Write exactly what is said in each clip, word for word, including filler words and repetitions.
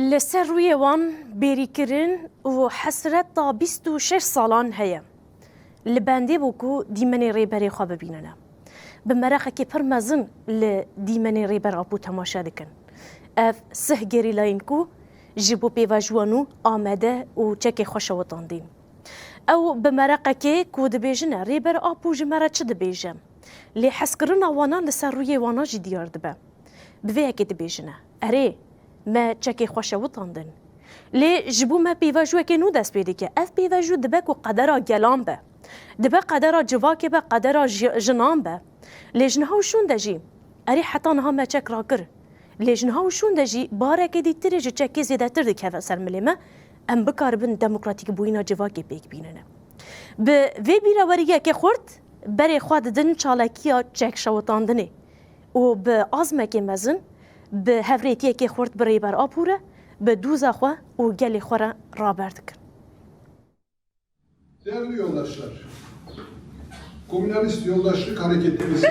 Li ser rûyê wan bêrîkirin û hesreta bîst û şeş salan heye. Li bendê bû ku dîmenê rêberê xwe bibînine. Bi mereqekê pir mezin li dîmenê Rêber Apo temaşe dikin. Ev sih gerîlayên ku ji bo pêvajoya nû amade û çekê xwe şewitandîn. Ew bi mereqekê ku dibêjine, Rêber Apo ji me re çi dibêje? Lê hezkirina wana li ser rûyê wana jî diyar dibe. Bi vê yekê dibêjine, erê, me çekê xwe şewitandin. Lê ji bo me pêvajoyeke nû dest pê dike. Ev pêvajo dibe ku qedera gelan be. Dibe qedera civakê be, qedera ji-, jinan be. Lê ji niha û şûnde jî, erê, heta niha me çek rakir. Lê ji niha û şûnde jî barekê dîtirê ji çekê zêdetir dikeve ser milê me. Em bikaribin demokratîkbûyîna civakê pêk bînine. Bi vê bîreweriyeke xurt berê xwe didin çalakiya çekşewitandinê û bi azmekê mezin, bi hevrêtiyekê xurt bi Rêber Apo re, bi dûza xwe û gelê xwe re raber dikin. Değerli yoldaşlar, komünalist yoldaşlık hareketimizin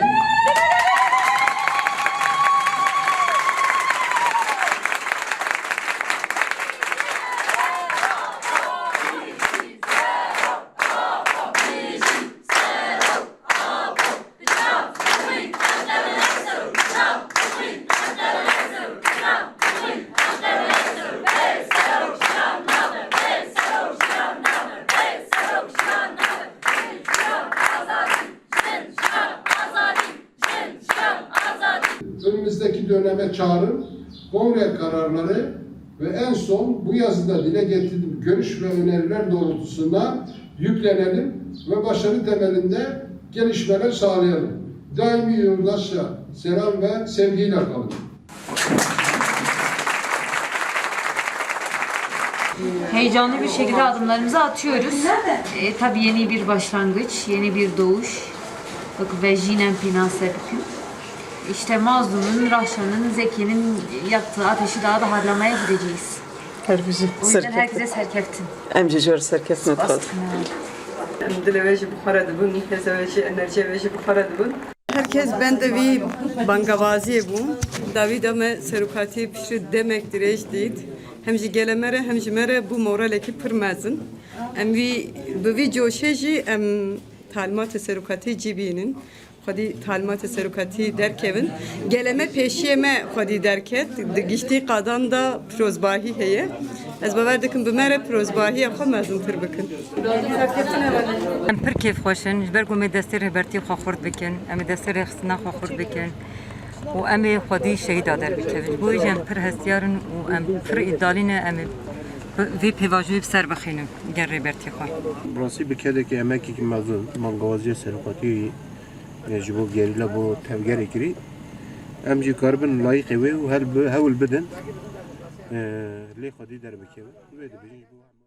önümüzdeki döneme çağrı, kongre kararları ve en son bu yazıda dile getirdiğim görüş ve öneriler doğrultusunda yüklenelim ve başarı temelinde gelişmeler sağlayalım. Daimi yoldaşça selam ve sevgiyle kalın. Heyecanlı bir şekilde adımlarımızı atıyoruz. E, tabii yeni bir başlangıç, yeni bir doğuş. Bak, vejînen pînase bikin. İşte Mazlum'un, Rahşan'ın, Zeki'nin yaktığı ateşi daha da harlamaya gideceğiz. Her bizi. O yüzden herkese serkeftin. Em jî ji we re serkeftin dixwazin. Dilê we jî bi xwe re dibûn, hêza we jî, enerjiya we jî bi xwe re dibûn. Her kes bende vî bangavaziyê bû. Dawî de me serokatiyê piştre demek dirêj dît. Hem ji gelê me re hem ji me re bû moralekî pir mezin. Em vî, bi vî coşê jî em talimatê serokatiyê cî bînin. Xwedî talimatê serokatî derkevin. Gelê me pêşiyê me xwedî derket. Di giştî qadan de pirozbahî heye. Ez bawer dikim bi me re pirozbahiya xwe mezintir bikin. Em pir kêfxweş in, ji ber ku em ê destê rêbertiyê xwe xurt bikin, em ê destê rêxistina xwe xurt bikin û em ê xwedî şehîda derbikevin. Ji bo wê jî em pir hestiyar in û em pir îdalî ne em ê bi vê pêvajoyê bi ser bixînin gel rêbertiyê xwe. Bi rastî bi kedekê emekekî mezin, bangawaziya serokatiyê ji bo gerîla, bo tevgerê kirî. Em jî karibin layîqê wê û hel bi, hewl bidin, e, lê xwedî derbikevin. Wê dibêjin ji bo